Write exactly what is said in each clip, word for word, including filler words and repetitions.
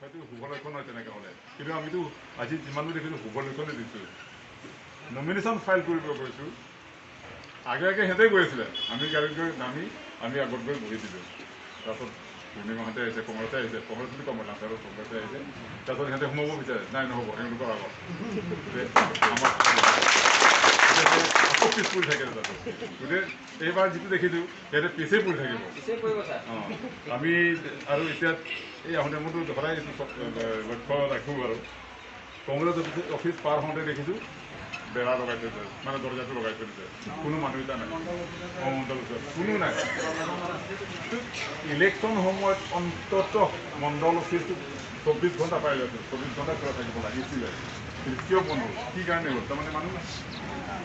হয়তো শুভ লক্ষণ হয় তেনেকে হ'লে, কিন্তু আমিতো আজি যিমানো দেখিছো শুভ লক্ষণে দেখিছো। নমিনেশ্যন ফাইল কৰিব গৈছো, আগে আগে সিহঁতে গৈ আছিলে, আমি গাড়ীত গৈ নামি আমি আগত গৈ বহি দিলো। তাৰপাছত পূৰ্ণিমাহঁতে আহিছে, কংগ্ৰেছে আহিছে, কংগ্ৰেছ বুলি কম নাম আৰু কংগ্ৰেছে আহিছে। তাৰপাছত সিহঁতে সোমাব বিচাৰে, নাই, নহ'ব, এওঁলোকৰ আগত। যে আমাৰ আকৌ পিছ পৰি থাকে তাতো। গতিকে এইবাৰ যিটো দেখিছো, সিহঁতে পিছে পৰি থাকিব। পিছে পৰিব, ছাৰ। অ, আমি আৰু এতিয়া এই আহোঁতে মোৰতো সদায় এইটো চব, এ, লক্ষ্য ৰাখো আৰু। কংগ্ৰেছ অফিচ, অফিচ পাৰ হওঁতে দেখিছো বেৰা লগাই থৈ দিছে, মানে দৰ্জাটো লগাই থৈ দিছে, কোনো মানুহ এটা নাই। অ, মণ্ডল অফিচত কোনো নাই। ইলেকশ্যন সময়ত অন্ততঃ মণ্ডল অফিচটো চৌব্বিছ ঘণ্টা পাই যাতে, চৌব্বিছ ঘণ্টা খোলা থাকিব লাগিছিলে। কিন্তু কিয় বন্ধ হ'ল? কি কাৰণে হ'ল? তাৰমানে মানুহ নাই।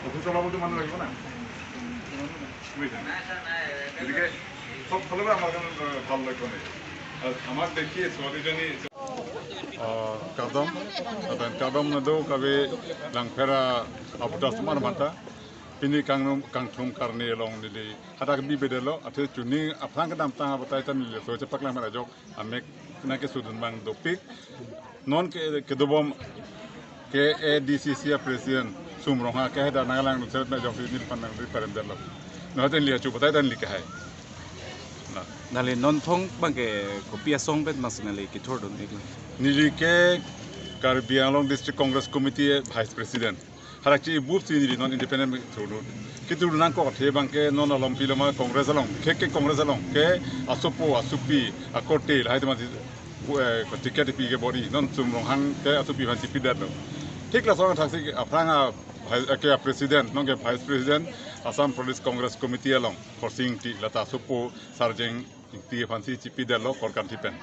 অফিচ চলাবতো মানুহ লাগিব না। বুজিছে? গতিকে চব ফালৰ পৰা আমাৰ কাৰণে, এ, ভাল লক্ষণে। আৰু আমাক দেখিয়ে ছোৱালীজনী, আহ, kardom, lapen kardom nado kave Langpher aputas mar mata, pini kangnum kangthum karni along neli hadak bibedelo, athe chuning aphrang kedamtang abatai ta neli so chepaklang mera jok, amek nangkesudun abang dopik. Non ke, kedobom K A D C C a President Sum Ronghang ke hadak nanglang nutset na jok neli pan nang di parem dan lo. No haten lia chu batai dan li ke hai. Na. Nangli non thong abang ke kopi asong pen mas nangli kethurdun ik. Neli ke Karbi Anglong District Congress Committee Vice President. Hadak chi bup si neli non independent thurdu. Kethurdu nangkok athe abang ke non alom pilo ma Congress along, ke ke Congress along, ke asopo, asopi, akorte, lahai teman si, eh, ticket pi ke bori, non Sum Ronghang ke asopi aphan si pidat lo. Thik lason thaksi aphrang a, ke a President, non ke Vice President, Assam Pradesh Congress Committee along, Khorsing Ingti, lata asopo, Sarjeng Ingti aphan si chipidetlo Korkanthi pen.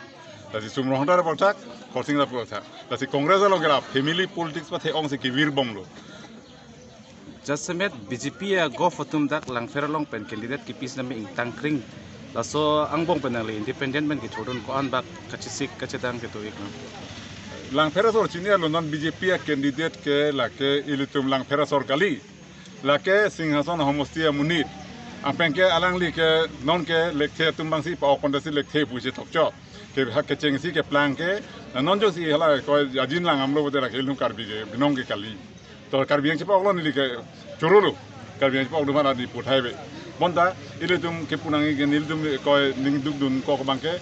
Lasi Sum Ronghang ta porthak, Khorsing ta porthak. Lasi Congress along ke la family politics pathe ong si kevir bomlo. Jasemet B J P a gof atum dak Langpher along pen candidate kipi sitame ingtang kring. Laso angbong pen nangli independent pen kethurdun ko-an bak kachesik kachedang kedo ik nang. Langpher asor chini alo non B J P a candidate ke lake ilitum Langpher asor kali. Lake Singhason ahomosti amonit. Angpeng ke alangli ke non ke lekthe atum abang si pa-ok pon ta si lekthe pusi thokchok. Ke ha kecheng si keplang ke, na non jongsi hala ko ajin lang amlo bote lake ilum Karbi ke binong ke kali. To Karbi Anglong chepa-ok lo neli ke chorolo. Karbi Anglong chepa-ok do mana di puthai be. Bonta ilitum kepu nangji ke nelitum ko ning dukdun kok abang ke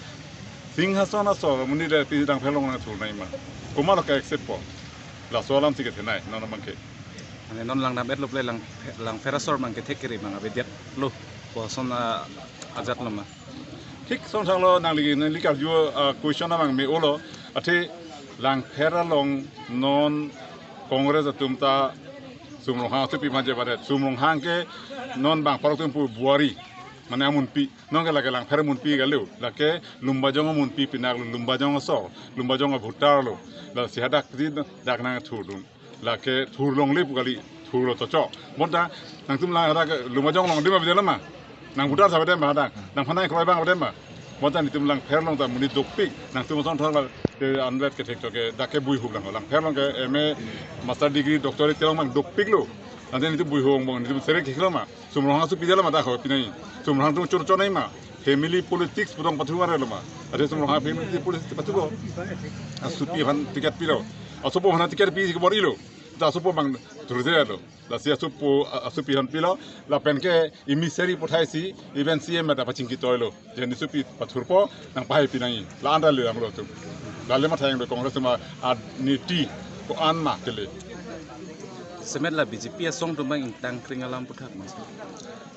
Singhason asor amonit le pisi Langpher along nangthur nangji ma. Komat lo ke accept po. Laso alam si kethenei non abang ke. Ane non langdam-etlo ple Lang, Langpher asor abang ke thek kere abang avedetlo. Koson a ajat lo ma. Thik song thang lo nangli, nangli karju, ah, question abang me-olo. Athe Langpher along non Congress atum ta Sum Ronghang asopi aphan chebadet. Sum Ronghang ke non bang parok atum pu buari. Mane amunpi. Non ke lake Langpher amunpi kali lo. Lake Lumbajong amunpi pinak lo, Lumbajong asor, Lumbajong a-voter lo. Lasi hadak di dak nangthurdun. Lake thur longle pu kali, thurlo tochok. Bonta nangtum la hadak Lumbajong along adim avedet lo ma. Nang voter sa avedet ma hadak. Nangphan nangkroi abang avedet ma. Bonta nelitum Langpher along ta monit dopik. Nangtum ason thor la ke anvet kethek to ke dak ke buihup lang. Langpher along ke M A, master degree, doctorate kelong abang dopiklo. Ante nelitum buihup angbong nelitum sere keklo ma. Sum Ronghang asopi det lo ma dak ho pinai. Sum Ronghang atum chor chor nangji ma. Family politics putong pathu mare lo ma. Athe Sum Ronghang family politics pathu ko. Asopi aphan ticket pilo. Asopo aphan ticket pi si kebor-ilo. Ta asopo abang thurje lo. Lasi asopo, a-, asopi aphan pilo. Lapen ke emissary pathai si, even C M ta pachingki toilo. Je ne asopi pathurpo, nangpahai pinangji. La-an ta le anglo atum. La le mathang do Congress ma ad niti ko-an ma kele. Semet la B J P asong atum abang ingtang kring alam puthak mas.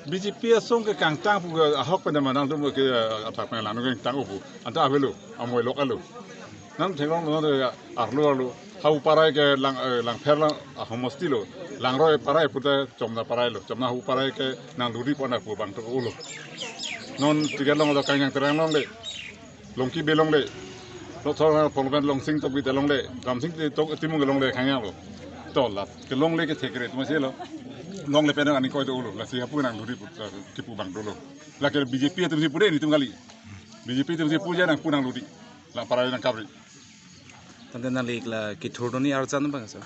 B J P asong ke kangtang pu ahok pen ma nangtum ke, eh, athak pen lang ke ingtang pu. Anta avelo, amoi lok alo. Nang theklong lo de arlo arlo. Hapu parai ke lang, eh, Langpher lang ahomosti lo. Langroi parai pute Chomna parai lo. Chomna hapu parai ke nang luri pon pu abang to ulo. Non ticket long lo Kangnang Terang longle. Longki Bey longle. Lo thor polomen Longsing Tokbi te longle. Ramsing te tok Timung ke longle Kangnang lo. To la ke longle ke thekre tu masi lo. Longle pen ani koi to ulo. Lasi hapu nang luri put kipu abang dolo. Lake B J P atum si pure nelitum kali. B J P atum si pure nangpu nang luri. Lang parai nangkapri. Tangte nangli la kethurdunji arjan abang so.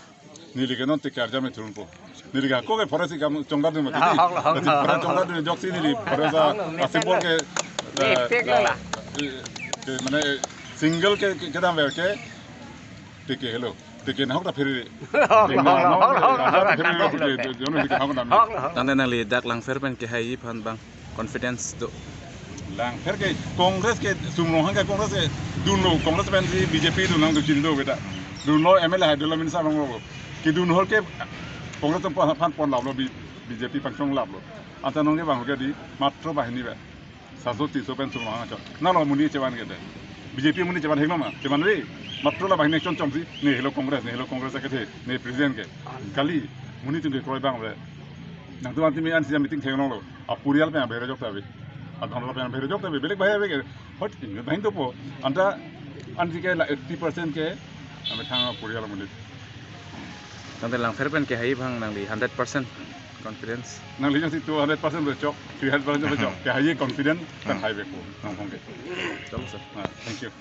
Neli ke non ticket arjan me thurpo. Neli ke ako ke forest kam chongdadun ma. Hong, hong, hong, hong. Forest chongdadun joksi neli forest a, a symbol ke, eh, pek la, la. Eh, ke mane Single ke, ke kedam ver ke tike helo. Tike nahok ta phere. Hok, hok, hok, hok, hok, hok, hok, hok. Tike jono tike hok dam. Hok, hok. Tangte nangli dak Langpher pen kehai aphan bang confidence do? Langpher ke Congress ke sumrong hang ke Congress ke dunlo, Congress pen si B J P dunlang tu chinilo beta. Dunlo M L A hai dunlo minister longlo. Kedun ahut ke Congress aphan pon laplo, B J P pangchong laplo. Anta nong ke bang ke di matro banghini ba. Sarso tinso pen sumrong hang chot. Nalo amonit chevan ke de. B J P amonit chevan hek nama. Chevan ave. Matro la banghini action chomsi. Ne helo Congress, ne helo Congress akethe, ne president ke. Kali, amonit atum ke kroi bang ave. Nangtum anti mi ansi meeting theklonglo. Apurial pen abhere jok ta ave. Adon pen abhere jok ta ave. Belek bahai ave ke. Hot ini bahin dopo. Anta ansi ke la eighty percent ke amethang apurial amonit. Tangte Langpher pen kehai bang nangli hundred percent confidence? Nangli jongsi two hundred percent pu chok, three hundred percent pu chok. Kehai confident pen hai bek po. Nangkong ke. Chalo sir. Ah, thank you.